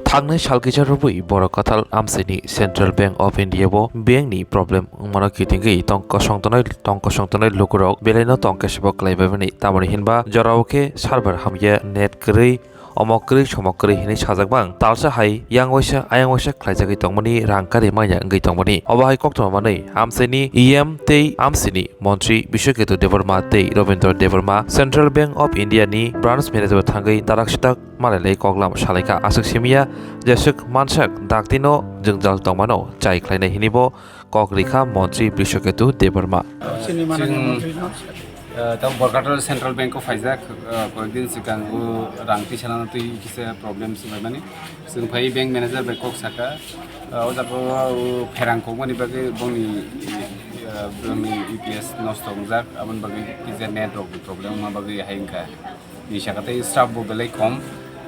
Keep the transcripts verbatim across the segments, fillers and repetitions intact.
Thangnai sal kisa rwbwi borok kwtal amchaini Central Bank of India bo bank ni problem wngmano kitingwi tong kosong tongnai, tong kosong tongnai lukurok belaino tong khe sabo kwlaibaimani. Tamoni hinba jorao khe server hamya, net kwrwi, omok kwrwi somok kwrwi hinwi sajak bang talsa hai yang waisa ayang waisa khlaijagwi tongmani, rang kari manya wngwi tongmani. Obo hai koktwma manwi amchaini E M tei amchaini montri Biswaketu Debbarma tei Robindra Debbarma Central Bank of India ni branch manager thangwi tarak sitak malailai koklam salaikha. Aswk simiya jeswk mansak daktino jwngjal tongmano chai khlainai hinwi bo kok rikha montri Biswaketu Debbarma. Chini manani Chwng, montri no. Eh, tamo Borkator Central Bank o phaijak, eh, koyekdin swkang o rang tisanano twi kisa problem swbaimani. Chwng phai bank manager bai kok saka, eh, o jaga o pherang kokmani bagwi bongni, eh, bongni U P S nosto wngjak, aboni bagwi kisa net rok problem wngma bagwi hai wngkha. Ni saka tei staff bo belai kom.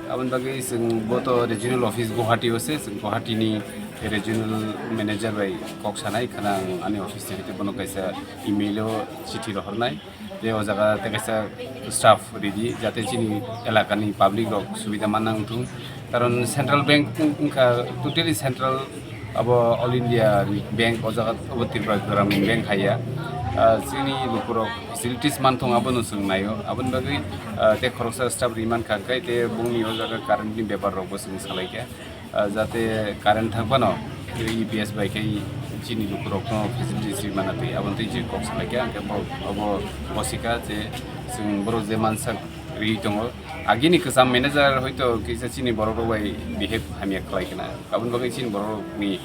Aboni bagwi chwng bo to regional office Guwahati o se, chwng Guwahati ni regional manager bai kok sanai khna ang ani office ni hwnkhe bono kaisa email o chithi rohornai. Tei o jaga tei kaisa staff ridi jate chini elaka ni public rok subida manna wngthung. Karon central bank wng-, wngkha totally central. Abo All India ni bank o jaga, abo Tripura Gramin Bank hai ya. Ah, chini lukurok facilities manthung abono chwng naio. Aboni bagwi, ah, tei khoroksa staff ri mankha, hwnkhe tei bongni o jaga current ni bepar rokbo chwng salaikha. Ah, jate current thang phano U P S bai khe chini lukurokno facilities ri mana twi aboni twi je kok salaikha, hwnkhe bo, abo bosika je chwng borok je mansak ri tongo. Agini kwcham manager hoito kisa chini borok rok bai behave hamya khlai khna. Aboni bagwi chini borok rokni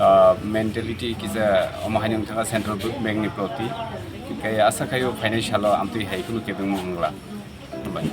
ah, mentality kisa omo haino wngkha central bank ni proti. Hwnkhe asa khaio phainai salo amtwi hai kheno kebengma wngla. Hambai.